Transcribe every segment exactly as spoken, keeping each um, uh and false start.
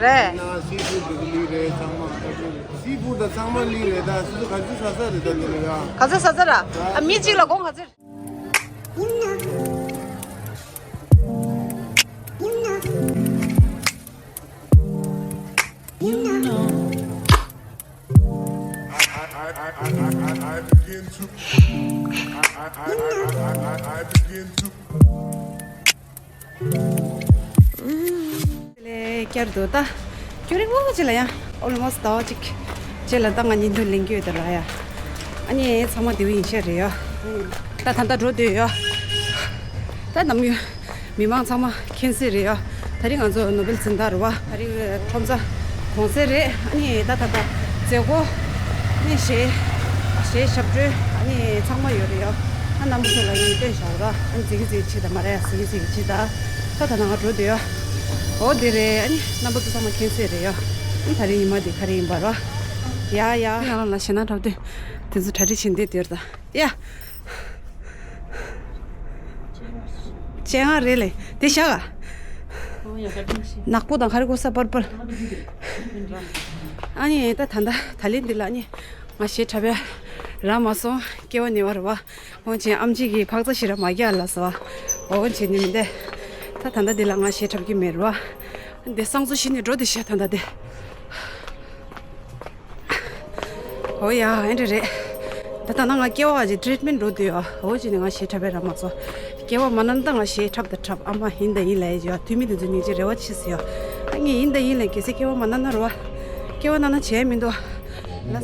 རེད། ན་སི་ཕུཌ་དེ་ལི་རེད། ཚང་མ་སི་ཕུཌ་དང་ཚང་མ་ལི་རེད། ད་སུ་སུ་ག་ཚོད་ཟ་ས་རེད། ད་འདི་ལ་ཡ། ག་ཚོད་ཟ་ས་ར། ཨ། མི་གཅིག་ལ་སྒོང་ག་ཚོད། ལས་བསྐྱར་དུ་ད་ཁྱོད་རིང་པོ་ཅིག་ལ་ཡ། ཨོལ་མོ་སི་ཊི་ཟླ་བ་གཅིག་རྗེས་ལ་ད་ང་བརྙན་ཐུང་ལེན་གྱི་ཡོད་ད་ལ་ཡ། ཨ་ནི་ཚང་མ་བདེ་པོ་ཡིན་ཤག་རེད་ཡ། ད་ད་ལྟ་འགྲོ་འདོད་ཡ། ད་ནམ་ཡོད། མི་མང་ཚང་མ་མཁྱེན་གསལ་རེད་ཡ། ད་རིང་ང་ཚོ་ནོ་བེལ་འཛིན་བདག་རེད་བ། ད་རིང་ཁྲོམ་ས་གོང་ཚད་རེད། ཨ་ནི་ད་ད་ད་མཛད་སྒོ་ནི་གཞས་གཞས་ཞབས་བྲོ་ཨ་ནི་ཚང་མ་ཡོད་རེད་ཡ། ཨ་རྣམ་པ་ཚོ་ལ་ངས་སྟོན་བཞག་ར། ཨ་ནི་ཟིག་གི་ཟིག་གི་ཆེད་དང་མ་རེད་ཡ། ཟིག་གི་ཟིག་གི་ཆེད་དང་། ད་ད་ན་ང་འགྲོ་འདོད་ཡ། འོ་དེ་རེད། ཨ་ནི་རྣམ་པ་ཚོ་ཚང་མ་མཁྱེན་གསལ་རེད་ཡ། ཨ་ནི་ད་རིང་ཉི་མ་འདི་ག་རེ་ཡིན་པ་ར། ཡ་ཡ། ང་རང་ལ་ཞེད་སྣང་འཁྲབ་དུས་དེ་ཚོ་གྲ་སྒྲིག་བྱེད་འདོད་དེར་ད། ཡ། སྤྱན་སྔར་རེད་ལེ། དེ་བཞག་ག་ནག་པོ་དང་ཁ་རི་ཀོ་ས་པར་པལ། ཨ་ནི་ད་ད་ད་ད་ལན་འདི་ལ་ཨ་ནི་ང་གཞས་འཁྲབ་ཡ་རག་མ་སོང་། སྐྱེ་བ་ཉེ་བ་རེད་བ། འོན་ཀྱང་ཨམ་ཆི་གིས་ཕག་ཚ་ཞེ་དྲག་མ་རྒྱག་ལབ་སོང་བ། འོན་ཀྱང་ནི་མི་འདས། ད་ད་ད་འདི་ལ་ང་གཞས་འཁྲབ་ཀྱི་མེད་རེད་བ། འདི་སང་ཚོ་གཞི་ནས་འགྲོ་དེ་ཤ་ད་ད་དེ། ཨོ་ཡ། ཨེ་འདྲ་རེད། ད་ལྟ་ན་ང་སྐྱེ་བ་ཅིག་ཊི་རི་ཊི་མེན་ཊི་འགྲོ་འདོད་ཡོད། ཨོ་ཅི་ནི་ང་གཞས་འཁྲབ་པའི་ར་མ་ཚོ། སྐྱེ་བ་མ་ན་ན་ད་ང་གཞས་འཁྲབ་དང་འཁྲབ། ཨ་མ་ཡིན་དང་ཡིན་ལབ་ཡོད། འཐུས་མི་དེ་ཚོ་སྙིང་རྗེ་རེ་བ་ཆེ་ཟེར་ཡོད། ཨ་ངས་ཡིན་དང་ཡིན་ལབ། གལ་སྲིད་སྐྱེ་བ་མ་ན་ན་རེད་བ། སྐྱེ་བ་ན་ན་བྱས་མི་འདུག་ལ་ས།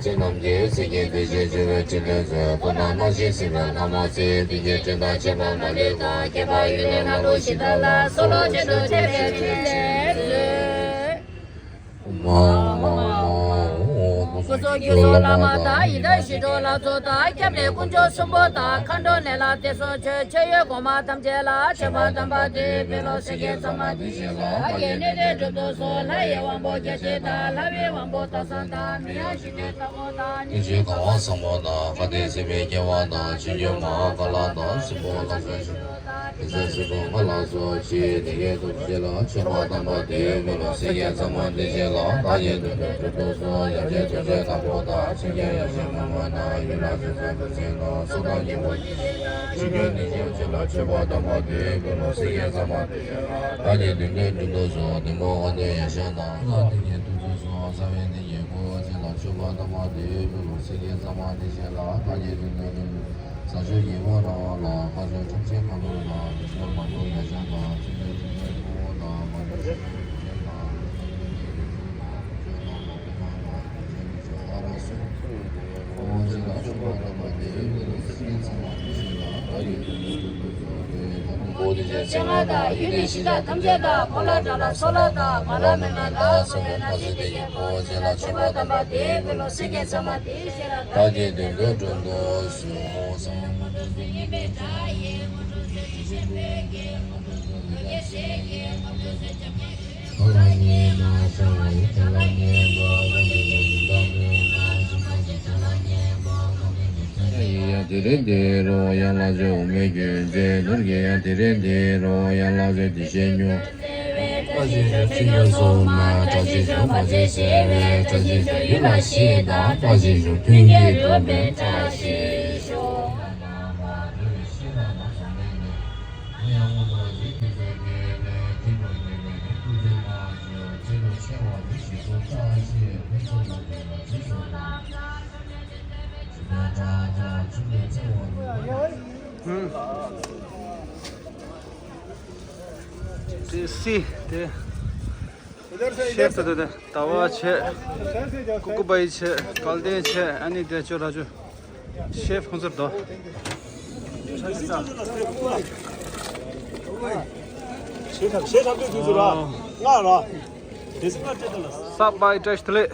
ཅི་རྣམས་ཀྱི་སེང་གེ་བདེ་གཤེགས་སྤྱོད་པའི་ཕྲིན་ལས་མཛོད། སྐུ་ན་རྣམ་བཞི་སྲིད་པའི་ལྷ་མོ་ཚེ། འདི་ཡི་དྲན་དང་བཅས་པ་མ་ལུས་པ། སྐྱེ་བ་ཡུན་རིང་ལ་ལུས་ཤིག་བདག་ལ། གསོལ་ལོ་བྱིན་དུ་མཆོད་པའི་ཕྲིན་ལས་མཛོད། སྐུ་གསུང་ཐུགས་སྲུང་བླ་མ་དང་། ཡི་དམ་ཞི་ཁྲོ་ལྷ་ཚོགས་དང་། སྐྱབས་གནས་དཀོན་མཆོག་གསུམ་པོ་དང་། མཁའ་འགྲོ་ནད་ལ་བདེ་སྲུང་མཆོད། མཆོད་ཡོན་གོང་མ་ཐམས་ཅད་ལ། མཆོད་པ་དམ་པ་འདི་ཕུལ་ལོ། སེང་གེ་གཙང་མ་འདི་བཞེས་ལ། བདག་གིས་ནན་ཏན་སྒྲུབ་ཐུབ་གསུངས། ལྷ་ཡི་དབང་པོ་བརྒྱ་བྱིན་དང་། ལྷ་བའི་དབང་པོ་སྟག་ཚང་དང་། མི་ཡ་ཞིག་གི་ལྟ་བུ་དང་། ཉི་ཤུའི་གང་བ་བཟང་པོ་དང་། ཁ་ཏས་སྲིད་པའི་སྐྱེ་བ་དང་། ཆོས་སྐྱོང་མ་ཧཱ་ཀཱ་ལ་དང་། སྲིན་པོ་ལྷ་ཚོགས་ཞིང་དུ་དེ་ཚེ་སྲིད་དུ་མ་ལ་སོགས་ཀྱི་སྡེ་བརྒྱད་ཐམས་ཅད་ལ་མཆོད་པ་དམ་པ་འདི་ཕུལ་ལོ། སེང་གེ་གཙང་མ་འདི་བཞེས་ལ། བདག་གིས་ནན་ཏན་སྒྲུབ་ཐུབ་གསུངས། ཡབ་རྗེ་རྡོ་རྗེ་དམ་པོ་དང་། ཆོས་རྒྱལ་ཡབ་སྲས་མ་མོ་དང་། ཡུལ་ལྷ་སྲིན་པོ་འབྲུ་ཆེན་དང་། སྲོག་དང་སྙིང་པོ་ཆོས་སྐྱོང་ནི་ཡོད་ཅེས་ལ། མཆོད་པ་དམ་པ་འདི་ཕུལ་ལོ། སེང་གེ་གཙང་མ་འདི་བཞེས་ལ། བདག་གིས་ནན་ཏན་སྒྲུབ་ཐུབ་གསུངས། བདུད་མོ་དབང་ལྡན་ཡབ་སྲས་དང་། ལྷ་སྡེ་བརྒྱད་ཐུགས་སྲས་གསུམ། རྩ་བའི་སྡེ་བརྒྱད་སྐུ་ཅན་ལ། མཆོད་པ་དམ་པ་འདི་ཕུལ་ལོ། སེང་གེ་གཙང་མ་འདི་བཞེས་ལ། བདག་གིས་ནན་ཏན་སྒྲུབ་ཐུབ། ས་ཆུ་ཡི་བོ་ར་བ་ལ། བཀའ་བརྒྱུད་ཁྲོམ་ཆེན་ཁ་ལོ་ལ། རིག་འཛིན་མ་ནུ་ཡབ་སྲས་དང་། ཆོས་རྒྱལ་དྲི་མེད་ཕུ་བོ་དང་། མ་ནུ་ཆོས་རྒྱལ་དང་། ཕུ་བོ་དེ་ཚེ་ཚེ་སྔ་དང་། ཡུལ་ནས་ཤི་དང་ཐམས་ཅད་དང་། ཕོ་ལྷ་དགྲ་ལྷ་ཚོ་ལྷ་དང་། མ་ལྷ་མི་ལྷ་ལ་སོགས་པའི་ལྷ་ཚོགས་དེ་ཡི་ཕུ་བོ་ཅན་ལ་མཆོད་པ་དམ་པ་འདི་ཕུལ་ལོ། སེང་གེ་གཙང་མ་འདི་བཞེས་ལ། བདག་གིས་ནན་ཏན་སྒྲུབ་ཐུབ་གསུངས། ཡི་ཡ་དེ་རེ་དེ་རོ་ཡ་ལ་ཇོ་འོ་མའི་རྒྱུན་ཚེ་ནོར་གྱི་ཡ་དེ་རེ་དེ་རོ་ཡ་ལ་ཇོ་དེ་ཤེས་ཉོ། བཀྲ་ཤིས་ཤོག་ཚིག་ཉོ་སོ་མ། བཀྲ་ཤིས་ཤོག་མ་ཇེ་སེ་རེ། བཀྲ་ཤིས་ཤོག་ཡུལ་ལ་ཤེས་དང་། བཀྲ་ཤིས་ཤོག་མཐུན་རྐྱེན་ལོ་མེད། བཀྲ་ཤིས་ཤོག་དེ་སི་དེ་ཤེབ་དེ་དེ་དེ་ཟླ་བ་བྱས། ཀུ་ཀུ་བའི་བྱས། དཀའ་ལྡན་བྱས། ཨ་ནི་དེ་ཅོ་ར་ཅོ། ཤེབ་ཁོང་ཚོར་དོ། ཞེ་ཁྲབ་ཞེ་ཁྲབ་དུས་དུས་སུ་ར། ང་ར། དེ་སུ་ལ་སྤྲད་དོ་ལ། སབ་བའི་ཏྲེཤ་ཐི་ལེ།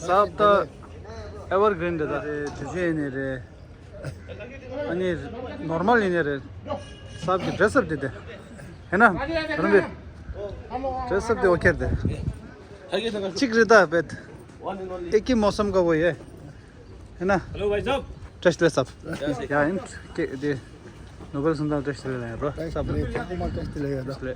སབ་ད་ཨེ་ཝར་གྷི་རིན་དེ་ད་དེ་ཅི་ནི་རེད། ཨ་ནི་ནོར་མལ་ཡིན་ནི་རེད། སབ་ཀྱི་ཌེ་རེས་ཨབ་དེ་དེ། ཧེ་ན། རུམ་བི། ཌེ་རེས་ཨབ་དེ་ཨོ་ཁེ་རེད་དེ། གཅིག་རེད་ད་བེད། एक ही मौसम का वो ये है ना? हेलो भाई साहब। टेस्ट ले सब। क्या है? के दे नोबल संदा टेस्ट ले रहे हैं, ब्रो। सब ले। ले।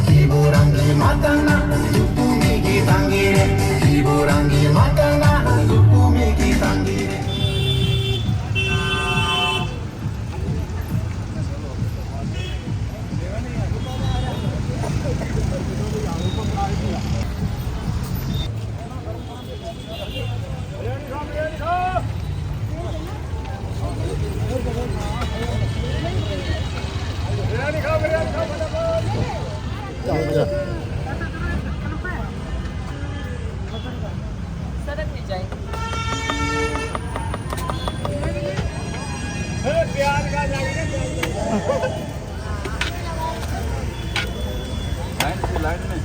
སྐྱིད་པོ་རང་གིས་མ་བཏང་ན་སྡུག་པོ་མིག་གིས་བཏང་གི་རེད། སྐྱིད་པོ་རང་གིས་མ་བཏང་ན་སྡུག་པོ་མིག་གིས་བཏང་གི་རེད། लाइन से लाइन में।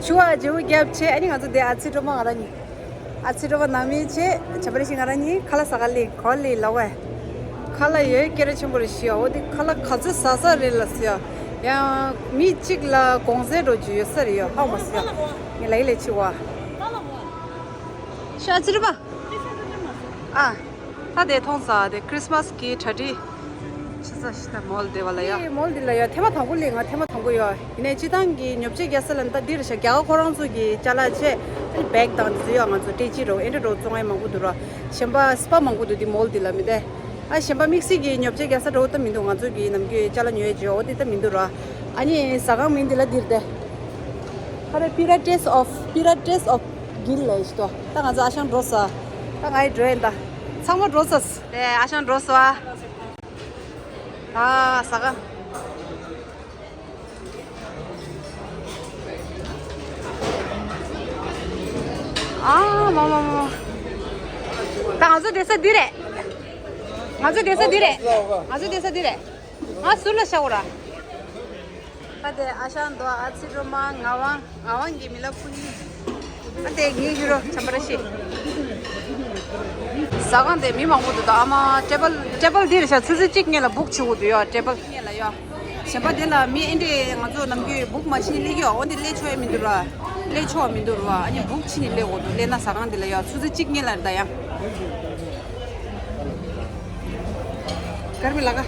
ཆུ་བ་བརྗེ་པོ་བརྒྱབ་བྱས། ཨ་ནི་ང་ཚོ་དེ་ཨ་ཚི་སྒྲོལ་མ་ང་རང་གཉིས། ཨ་ཚི་སྒྲོལ་མ་ནང་མི་བྱས། བྱ་བ་རེ་ཞིག་ང་རང་གཉིས་ཁ་ལག་ཟ་ག་སླེབས། ག་པར་སླེབས་ལབ་པས། ཁ་ལག་ཡོད་སྐད་གྲགས་ཆེན་པོ་རེད་ཤག་འོ་དེ་ཁ་ལག་ག་ཚོད་ཟ་ས་རེད་ལབ་ཟེར་ཡ། ཡང་མི་གཅིག་ལ་དགོང་ཟས་འདྲ་ཅིག་ཡོད་ས་རེད་ཡ། ཧ་གོ་མ་སོང་ཡ། ངས་ལབ་ཡིན་ལབ་ཕྱི་བ། ཤ་ཚིར་པ། ཨ། ད་དེ་མཐོང་ས་དེ་ཁྲིས་མཱས་ཀྱི་གྲ་སྒྲིག་བྱེད་ས་ཞིག་ད་མོལ་དེ་བ་ལ་ཡ། ངས་མོལ་དེ་ལ་ཡ་ཐེངས་མ་དང་པོ་སླེབས། ང་ཐེངས་མ་དང་པོ་ཡ། ཡིན་ནའི་སྤྱིར་བཏང་གི་ཉོ་ཆ་རྒྱག་ས་ལ་ད་འདི་རེད་ཤག་རྒྱ་གར་ཁོ་རང་ཚོ་གི་ཅ་ལག་བྱས། ཨ་ནི་བེག་དང་དེ་ཚོ་ཡ་ང་ཚོ་སྤྲད་ཀྱི་རེད། ཨེ་འདྲ་འདྲ་བཙོང་ཡ་མང་པོ་འདུག་ར། གཞན་པ་སྤ་མང་པོ་འདུག་དེ་མོལ་དེ་ལ་མི་དེ། ཨ་གཞན་པ་དམིགས་བསལ་གྱི་ཉོ་ཆ་རྒྱག་ས་འདྲ་བོ་ད་མི་འདུག་ང་ཚོ་གི་ནམ་རྒྱུན་ཅ་ལག་ཉོ་ཡ་བྱེད་འོ་དེ་ད་མི་འདུག་ར། ཨ་ནི་ཟ་ཁང་མིང་དེ་ལ་འདིར་དེ། ཧ་རེ་པི་ར་ཊེས་ཨོཕ་པི་ར་ཊེས་ཨོཕ་གིལ་ལབ་ཞིག་འདུག་ད་ང་ཚོ་ཨ་ཞང་འགྲོ་ས། ད་ང་ཡི་འགྲོ་ཡིན་ད། ཚང་མ་འགྲོ་ས། དེ་ཨ་ཞང་འགྲོ་ས། ད་ཟ་ཁང་། ཨ་མ་མ་མ། ད་ང་ཚོ་བསྡད་ས་འདི་རེད། ང་ཚོ་བསྡད་ས་འདི་རེད། ང་ཚོ་བསྡད་ས་འདི་རེད། ང་ཟུར་ལ་བཞག་གོ་ར། ད་དེ་ཨ་ཞང་འདུག་ཨ་ཚི་སྒྲོལ་མ། ངག་དབང་། ངག་དབང་གི་མི་ལ་ཕུ་ཉིན། ཨ་དེ་ངའི་ཡུ་རོ་བྱམས་པ་ར་ཤི། ཟ་ཁང་དེ་མི་མང་པོ་འདུག་ད་ཨ་མ་ཊེ་བལ་ཊེ་བལ་འདི་རེད་ཤག་ཆུ་ཚོད་གཅིག་སྔོན་ལ་བུག་བྱེད་དགོས་འདུག་ཡ། ཊེ་བལ་སྔོན་ལ་ཡ། གཞན་པ་དེ་ལ་མི་ཨེ་འདྲས་ང་ཚོ་ནམ་རྒྱུན་བུག་མ་བྱས་སླེབས་ཀྱི་ཡོད། འོ་འདི་སླེབས་ཆོག་ཡ་མི་འདུག་ར། སླེབས་ཆོག་མི་འདུག་ར། ཨ་ནི་བུག་བྱས་ནས་སླེབས་དགོས་འདུག་སླེབས་ན་ཟ་ཁང་དེ་ལ་ཡ་ཆུ་ཚོད་གཅིག་སྔོན་ལ་རེད་ད་ཡ། གར་མི་ལ་ག་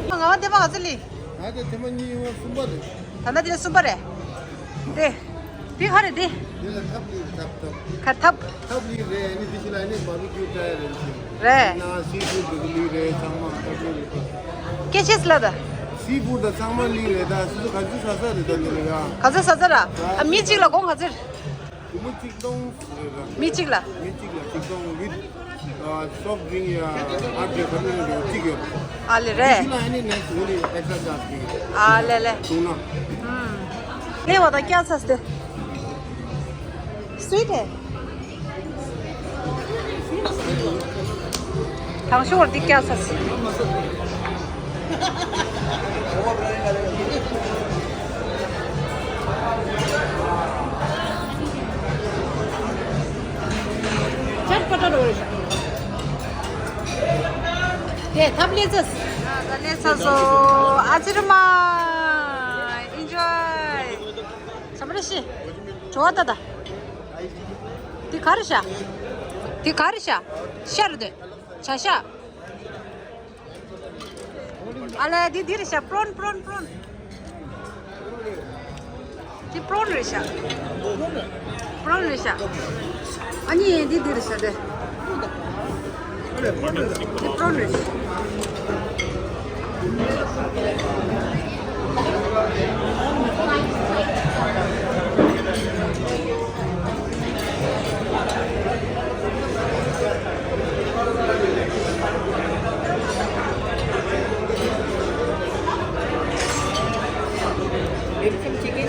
ང་བ་དེ་པ་ག་ཚོད་ལི། ང་དེ་དེ་མ་གཉིས་ཡོང་བ་གསུམ་པ་རེད། ད་ལྟ་དེ་གསུམ་པ་རེད། དེ། དེ་ག་རེད་དེ། དེ་ལ་ཐབ་ལི་ཐབ་ཐབ། གར་ཐབ། ཐབ་ལི་རེད། ཨ་ནི་དེ་ཤི་ལ་ཨ་ནི་བ་བི་ཀིའུ་ཏྲ་ཡ་རེད་ཤི། རེད། ན་སི་ཕུད་དེ་ལི་རེད། ཚང་མ་ཐབ་ལི་རེད། སྐད་ཆས་ལ་ད། སི་ཕུད་ད་ཚང་མ་ལི་རེད། ད་སི་ཕུད་ག་ཚོད་ཟ་ས་རེད་ད་དེ་ལ་ཡ། ག་ཚོད་ཟ་ས་ར། ཨ་མི་གཅིག་ལ་སྒོར་མོ་ག་ཚོད། དེ་མོ་གཅིག་སྟོང་རེད་ར། མི་གཅིག་ལ། མི་གཅིག་ལ་གཅིག་སྟོང་ཝིད། ཨ་སོབ་ཌི་རིང་ཡ་ཧར་ཌི་ཁ་ནོན་ཡ་གཅིག་ཡོད། ཨ་ལེ་རེད། དེ་ལ་ཨ་ནི་ནེགསི་ཝིད་ཨེག་སི་ཊ་ཅར་ཇི་གཅིག་ཡོད། ཨ་ལེ་ལེ། བྱུང་ན། ཨུམ། ལེ་བ་ད་ཀྱ་ཚ་སྟེ། སུའིཊ་ཧེ། དང་ཤོར་འདི་སྐྱ་ས་སི། ཆར་པ་ཏྲ་རོ་རེ་ཤ། དེ་ཐབ་ལེ་ཚ་སི། ཨ་ད་ལེ་ཚ་སོ། ཨ་ཙི་རི་མ། ཨིན་ཇོའི། བྱམས་པ་རེ་ཤི། བྲོ་བ་ད་ད། འདི་ག་ ག་རེ་ཤ། དེ་ག་རེ་ཤ། ཤ་རེད་དེ། བྱ་ཤ། ཨ་ལས་དེ་འདི་རེད་ཤ། པྲོན་པྲོན་པྲོན། དེ་པྲོན་རེད་ཤག་པྲོན་རེད་ཤག་ཨ་ནི་དེ་འདི་རེད་ཤག་དེ། དེ་པྲོན་རེད། Maybe some chicken.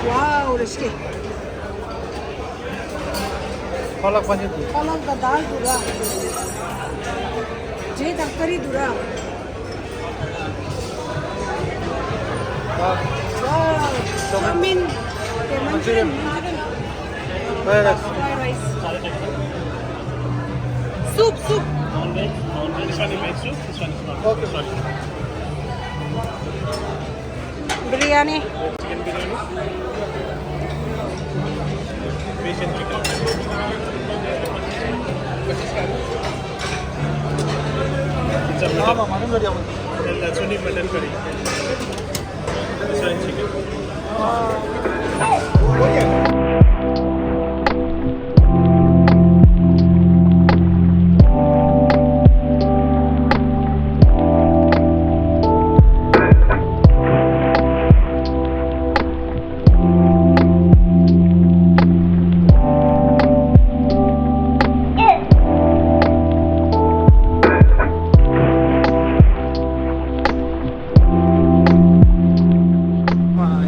Wow, རེ་སྐྱེ། པ་ལག་པ་ཉིད་དུ། པ་ལག་དང་དཱལ་འདུག་ར། འབྲས་དང་ཀ་རི་འདུག་ར། Wow, chow mein. Okay, Manchurian, Manchurian. Fried rice. Fried rice. Soup, soup. Non-veg, non-veg. This one is veg soup, this one is not. Okay. This one is Biryani. Chicken biryani. Fish and chicken. It's a mutton. That's only mutton curry. This one is chicken.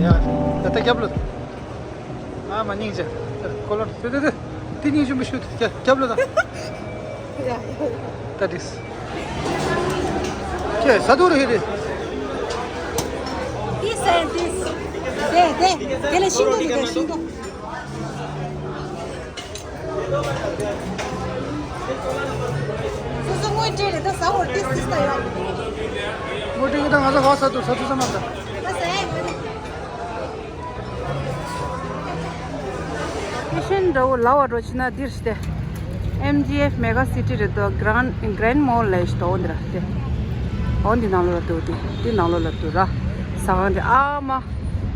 ཡ། ད་ལྟ་རྒྱབ་ལ། ཨ་མ་སྙིང་རྗེ། ཁོ་ལོ་དེ་དེ་དེ། དེ་སྙིང་རྗེ་མི་ཤོད་དེ་རྒྱབ་ལ་ད། ད་དེས། ཁྱེད་ས་རྡོ་རེད་ཧེ་རེད། དེ་ས་དེ། དེ་དེ་དེ་ལ་ཤིང་སྡོང་དེ་དེ་ཤིང་སྡོང་། སོ་སོ་དངོས་སྤྲད་རེད་ད་ཟ་བར་ཏིས་ཏིས་ད་ཡོད། དངོས་སྤྲད་ཀྱི་ད་ང་ཚོ་ག་ས་དུ་ས་དུ་ས་མ་ད། ད་ཟ་ཡ་ཡོད། ཕེ་ཤན་འདྲ་བོ་ལབ་པ་འགྲོ་ཕྱིན་ན་འདིར་ཞིག་སྟེ། ཨེམ་ཇི་ཨེཕ་མེ་གྷ་སི་ཊི་རེད་དོ། གྷ་རན་གྷ་རན་མོལ་ལབ་ཞིག་འདུག་འདིར་སྟེ། འོ་འདི་ནང་ལོགས་ལ་འདུག་འདི་འདི་ནང་ལོགས་ལ་འདུག་ར། ཟ་ཁང་འདི་ཨ་མ།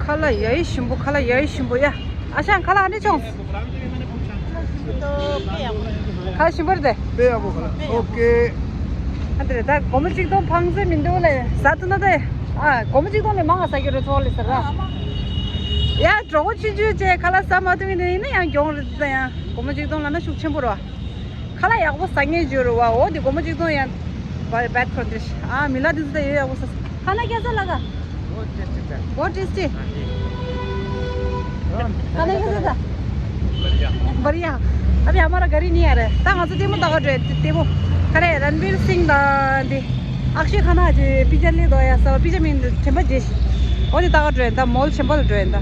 ཁ་ལག་ཡ་ཡི་ཞིམ་པོ་ཁ་ལག་ཡ་ཡི་ཞིམ་པོ་ཡ། ཨ་ཞང་ཁ་ལག་ཨ་ནི་ཆོང་། ཁ་ལག་ཞིམ་པོ་རེད་དེ། དཔེ་ཡག་པོ་ཁ་ལག་ཨོ་ཀེ། ཨ་འདི་རེད་ད་སྒོར་མོ་གཅིག་སྟོང་ཕངས་ཚེ་མི་འདུག་ལེ་ཟ་ཐུབ་ན་ད། ཨ་སྒོར་མོ་གཅིག་སྟོང་ལས་མང་ང་ཟ་རྒྱུ་རེད་ཚོགས་ལེ་ཟེར་ར། ཡ་གྲོགས་པོ་ཆུང་ཆུང་བྱས་ཁ་ལག་ཟ་མ་ཐུབ་ཡིན་ན་ཡང་གྱོང་རེད་ད་ཡང་སྒོར་མོ་གཅིག་སྟོང་ལ་ན་ཤུགས་ཆེན་པོ་རེད་བ། ཁ་ལག་ཡག་པོ་ཟ་མཁན་ཅིག་ཡོད་རེད་བ། འོ་དེ་སྒོར་མོ་གཅིག་སྟོང་ཡང་བ་རེད་བད་ཁོ་འདྲ་ཞིག་ཨ་མི་ལ་དེ་ཚོ་ད་ཡོད་ཡག་པོ་ཟ། खाना कैसा लगा? बहुत टेस्टी था। बहुत टेस्टी। खाना कैसा था? बढ़िया। बढ़िया। अभी हमारा गाड़ी नहीं आ रहा है। ད་ང་ཚོ་ལྟད་མོ་ལྟ་ག་འགྲོ་ཡ། ལྟད་མོ། ག་རེ་རན་བིར་སིང་དང་དེ་ཨག་ཤེ་ཁ་ན་ཅི་པི་ཅར་ལེ་དོ་ཡ་ས་པི་ཅར་མིན་དྲན་པ་བརྗེད་ཤི། འོ་དེ་ལྟ་ག་འགྲོ་ཡ། ད་མོལ་ཆེན་པོ་ལ་འགྲོ་ཡ་ད།